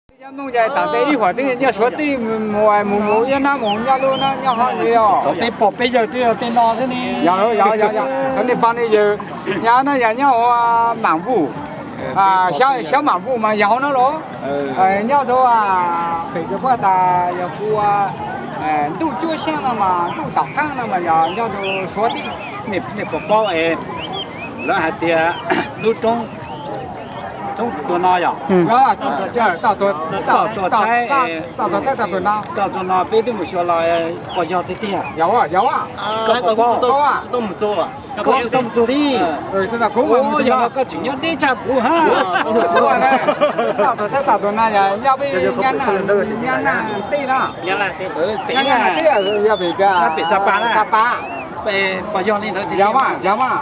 Nyob Hmoob ces tam tej ib huam twb nyob Suav teb mus mus mus mus nyob nab mus nyob lub nab nyob hov li os. Peb pog peb yawg twb yog tej no xwb ne. Yog, yog, yog, yog. Thaum nej pog nej yawg nyob no yog nyob ua Mam Vuj, xyab Mam Vuj mas yog hauv no los. Nyob rau pem rau puag tas yog hu ua Ntuj Cuab Xyaab no mas Ntuj Tom Qaab no mas yog nyob rau Suav teb. Nej puas paub es lawv hais tias lub roob, roob tuag no yog toj tuag tshaib, toj tuag no peb twb mus xyuas los puas yog tiag tiag? Koj puas paub? Koj tsis tau mus txog li. Yog koj tseem nyob deb tshaj kuv ha. Toj tuag tshaib toj tuag no yog peb Nyab Laj teb no. Nyab Laj teb, yog pem Sa Pas na. Puas yog li ntawd tiag? Yog mas, yog mas.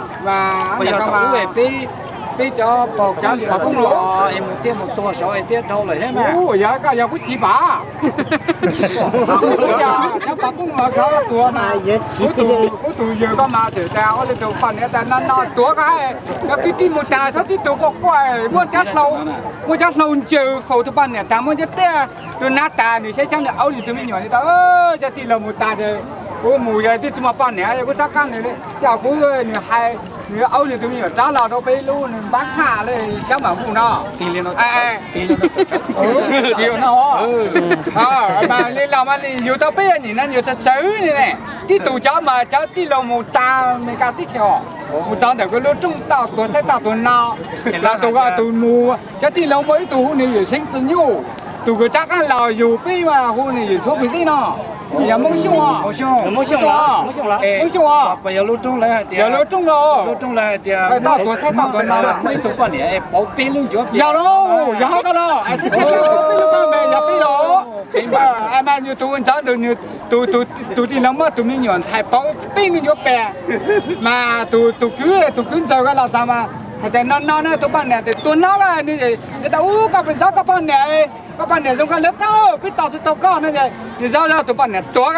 Puas yog thaum ub peb, peb cov pog cov pog Koob los es mus thiaj mus tuag saud es thiaj dhau lawm thiab mas. Yog koj yog kuv txiv Pas. Cov pog Koob los cov tuag mas, kuv tus yawg koj mas tseem tas ua li tus poj niam tas no no tuav koj hais, cov kwv tij mus tas txhob tib tug quaj quaj, muab cov hlau, muab cov hlau ntsaws faus tus poj niam tas, muab cov tiaj tus nab tas, nws xyab xyab nws aub nws tus me nyuam li tau, cov tij laug mus tas ces kuv mus yog twb tsis muaj poj niam, yog kuv rov qab nws li cas kuv, nws hais, nws aub nws tus me nyuam rov los rau peb lub nws npab haj li xyab Mam Vuj no. Li los mas yus tau peb nim no yus txawv txawv li ne, tib tug cov mas cov tij laug mus tas Meskas teb chaws os, mus txog ntawm lub rooj toj tuag tshaib toj tuag no, los tus tus mus cov tij laug muaj ib tug hu nws yawm Xeeb Txwj Nyuj, tus kws rov qab los yug peb mas hu nws yawm Ntxhuav Kws Zeb no. Yog Hmoob Xyooj os. Hmoob Xyooj os. Yog lub rooj los toj tuag tshaib toj tuag no, muaj ib tug poj niam pauv peb lub ncuav pias. Yog lauj, yog hais tias pauv peb lub ncuav pias yog peb los, mas yus tus ntxawg ntawd nws, tus tij laug muab tus me nyuam ntxhais pauv peb lub ncuav pias, mas tus kwv, tus kwv ntxawg los txog mas hais tias no no na tus poj niam tias tuag no, nws tau ub koj pes zov koj poj niam, koj poj niam zoo koj lawv koj, peb tos tsis tau koj no, nws zov zov tus poj niam tuag,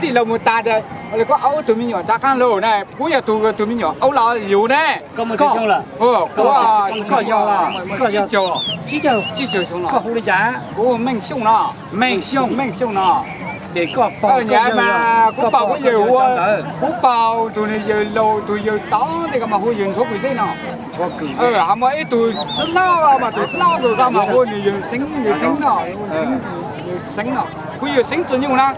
tij laug mus tas ces ua li koj aub tus me nyuam rov qab los na, kuv yog tus, tus me nyuam aub los yus ne. Kuv Meej Xyooj no. Ces koj pog, kuv pog kuv yawg ua, kuv pog tus nws yawg laus tus yawg tod tes koj mas hu yawg Ntxhuav Kws Zeb no. Ho muaj ib tug txiv hlob mas tus hlob tus koj mas hu nws yawg Xeeb, yawg Xeeb no, yawg Xeeb no, kuv yawg Xeeb Txwj Nyuj na.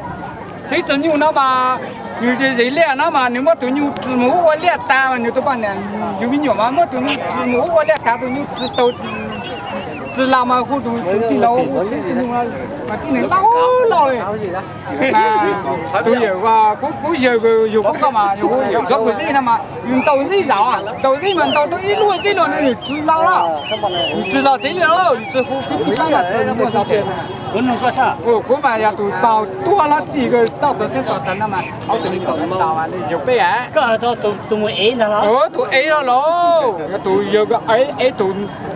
Xeeb Txwj Nyuj no mas nws zis liaj no mas nws muab tus nyuj txwv mus ua liaj tas mas nws tus poj niam, yus me nyuam mas muab tus nyuj txwv mus ua liaj tas, tus nyuj txwv tau txwv los mas hu tus tij laug hu Xeeb Txwj Nyuj mas tib neeg laus laus li. Tus yawg, kuv yawg yug kuv koj mas yog hu yawg Ntxhuav Kws Zeb no mas yus ntaus zeb zaum, ntaus zeb mas ntaus tau ib lub zeb los nws txwv los, nws txwv los tsev li, nws txwv hu kuv koj mas txwv muaj tau. Kuv mas yog tus tau tuag los txij toj tuag tshaib toj tuag no mas aub tus me nyuam los yug peb. Koj tus mus ev ntag los? Tus ev los los, yog tus yawg ev, ev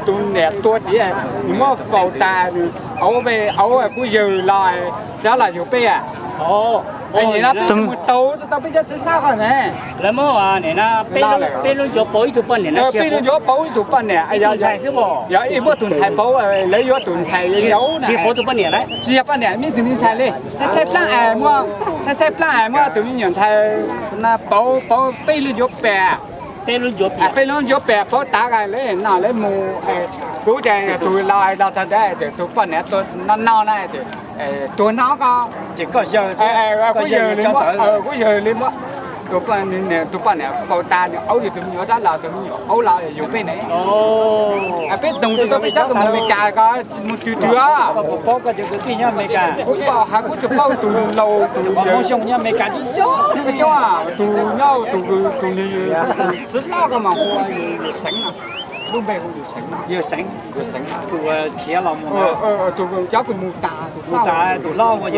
tus niam tuag tiag, nws muab faus tas, nws aub, aub kuv yawg los, rov los yug peb. Nim no peb mus tau tsis tau peb cov txiv hlob ko ne. Lawv muab peb lub ncuav pauv ib tug poj niam, peb lub ncuav pauv ib tug poj niam, yog ib muab tus ntxhais pauv, lawv yuav tus ntxhais li tsis pauv tus poj niam, tsis yog poj niam, muaj tus ntxhais li, tshaib tshaib plab es muab, tshaib tshaib plab es muab tus me nyuam ntxhais pauv, pauv peb lub ncuav pem, peb lub ncuav pem pauv tas lawv no lawv mus. Kuv ces tus los los txog ntawd tias tus poj niam no no na, tuag no ko, ces koj yawg, kuv yawg li muab, kuv yawg li muab tus poj niam pauv tas, nws aub yug tus me nyuam rov los, tus me nyuam aub los yug peb ne. Peb toog tsis tau peb cov mus Meskas ko, mus twg twg. Koj puas paub koj cov kwv tij nyob Meskas? Kuv paub, hais kuv tsuas paub tus laus tus Hmoob Xyooj nyob Meskas tib co, tus nyob tus, tus txiv hlob ko mas hu yawg Xeeb, lub npe hu yawg Xeeb, yawg Xeeb, yawg Xeeb, tus khiav los mus, tus cov kws mus tas, tus hlob ua